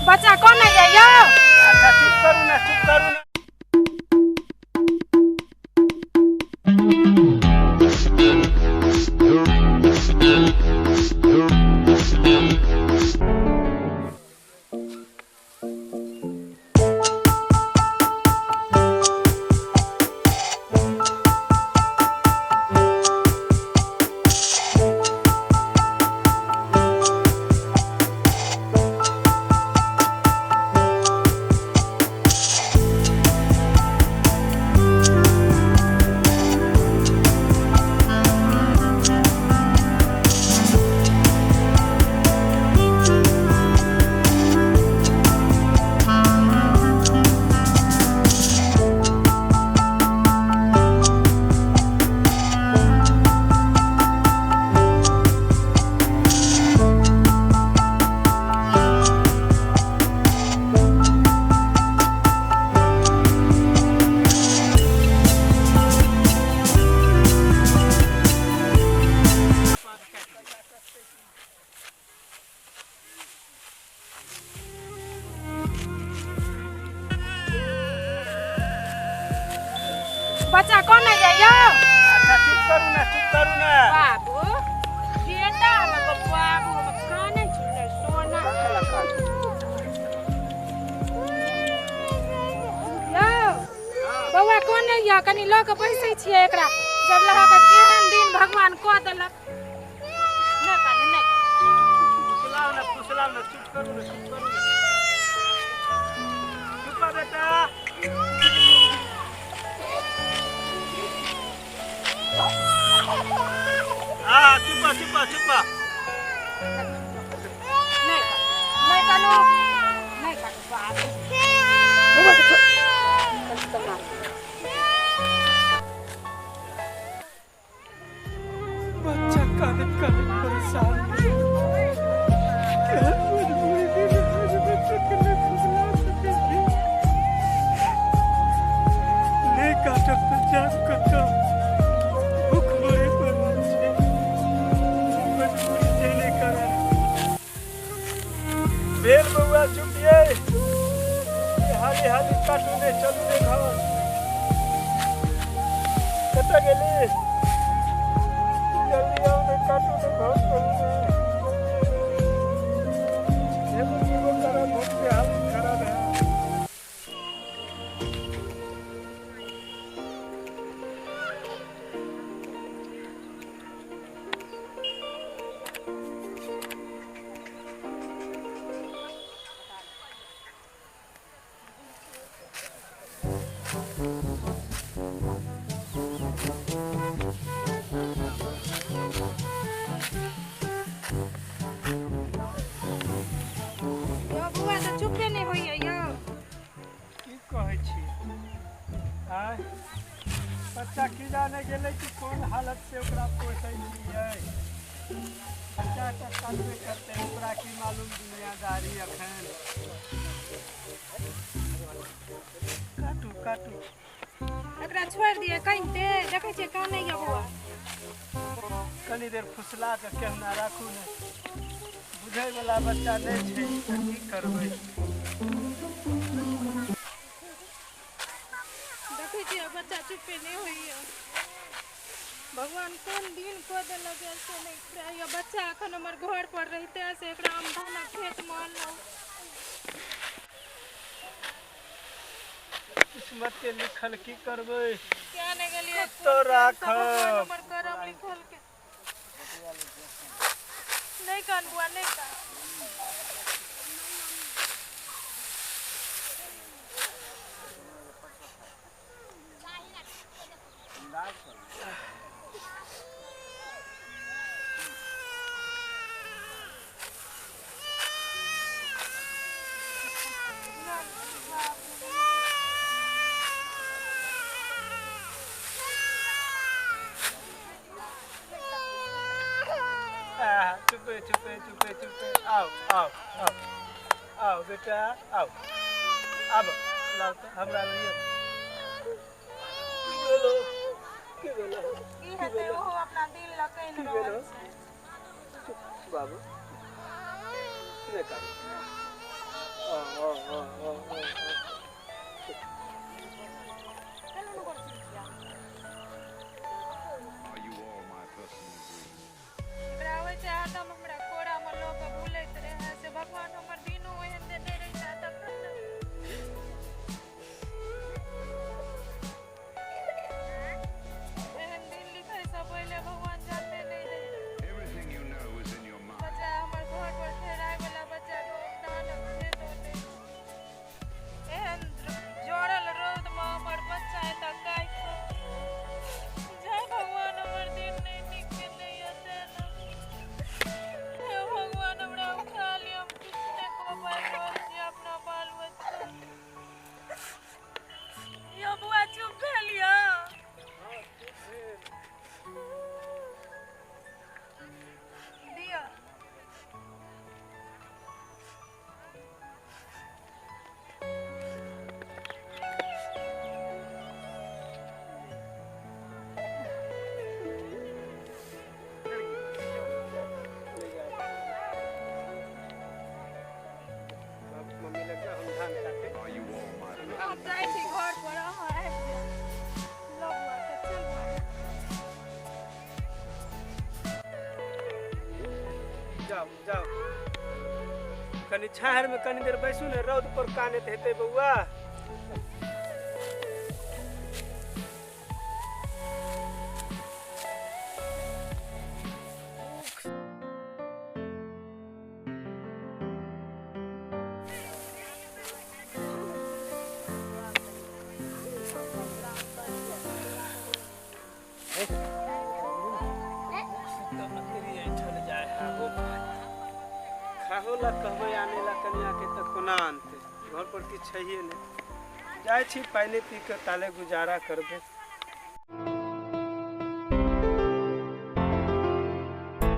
बच्चा कोना ये यौ? अच्छा चुप करू ने, चुप करू ने। बच्चा कोना ये यौ? अच्छा चुप करू ने, चुप करू ने। बाबू बेटा हमर बाबू हमर कानै छलै सोना। यौ बौआ कोना यऽ? कनि लऽ कऽ बैसै छियै एकरा, जब लगा कऽ केहन दिन भगवान कऽ देलक। नहि कानू, नहि कानू। फुसलाउ ने, फुसलाउ ने, चुप करू ने, चुप करू ने। चुप रह बेटा। हाँ चुप चुप चुप। नहि नहि कानू, नहि कानू बाबू। बच्चा कानत कानत परेशान भेल। केहन मजबूरी भेल जे बच्चा के नहि फुसला सकै छी। नहि काटब तऽ जायब कतऽ? भूख मरे पर छै, मजबूरी छै नहि करब। भेल बौआ चुप ये, हाली हाली काटू ने, चलू ने घर। कतऽ गेली? जल्दी आउ ने, काटू ने, घर चलू ने। हेबो पीबो करब, भूख के हालत खराब है। यौ बौआ तऽ चुपे नहि होइए यौ। की कहै छी आँय, बच्चा की जाने गेलै कि कोन हालत से ओकरा पोसै छियै। बच्चा तऽ कानबे करतै, ओकरा की मालूम दुनियादारी। अखन काटू काटू, एकरा छोड़ि दियै कनिते, देखै छियै कानैए बौआ। कनी देर फुसला कऽ केहुना राखू ने, बुझैवला बच्चा नहि छै तऽ की करबै? देखै छियै बच्चा चुपे नहि होइए। भगवान कोन दिन कऽ देलक से नहि। बच्चा एखन हमर घर पर रहिते से एकरा हम धानक खेतमे अनलहुँ। किस्मत के लिखल, की करबै? किया नहि गेलियै? कतऽ राखब? हमर करम लिखल के। नहि कान बुआ, नहि कान। चुपे चुपे चुपे चुपे, आओ आओ आओ आओ बेटा आओ, आब लाउ तऽ हमरा लिअ। की भेलो? की भेलो? की हेतै, ओहो अपना दिल लऽ कानि की रहल भेलो? छै। चुप बाबू, नहि कानू। ओ ओ ओ ओ Are you all my personal dreams? एकरा होइ छै हरदम हमरा कोरामे लऽ कऽ भूलैत रहै से भगवान हमर दिनो एहन देने रहिता तखन ने। एहन दिन लिखैसँ पहिले भगवान जानने नहि रहै। Everything you know is in your mind. बच्चा हमर घर पर फेरायवला बच्चा धानक खेत होतै। एहन जड़ल रौदमे हमर बच्चा एतऽ काटि जय भगवान हमर दिन नहि नीक केने से ने। हे भगवान हमरा उठा लिअ, हम किछु नहि कऽ पाबि रहल छी अपना बाल बच्चा। यौ बौआ चुप भेल यऽ? हँ, चुप भेल। दिअ। ले जाओ। बाबू मम्मी लग जाओ, हम धान काटे। Are you all my personal हम जाइ छी घर पर, अहाँ आबि जाउ। लऽ बौआ के चल बौआ। जाओ जाओ, कनि छाहर में कनि देर बैसू ने, रौद पर कानैत हेतै बौआ। खाहो ला कहबै आने ला कनिया के तऽ कोना आनतै? घर पर किछु छैहे नहि। जाइ छी पानि पी कऽ ताले गुजारा करबै।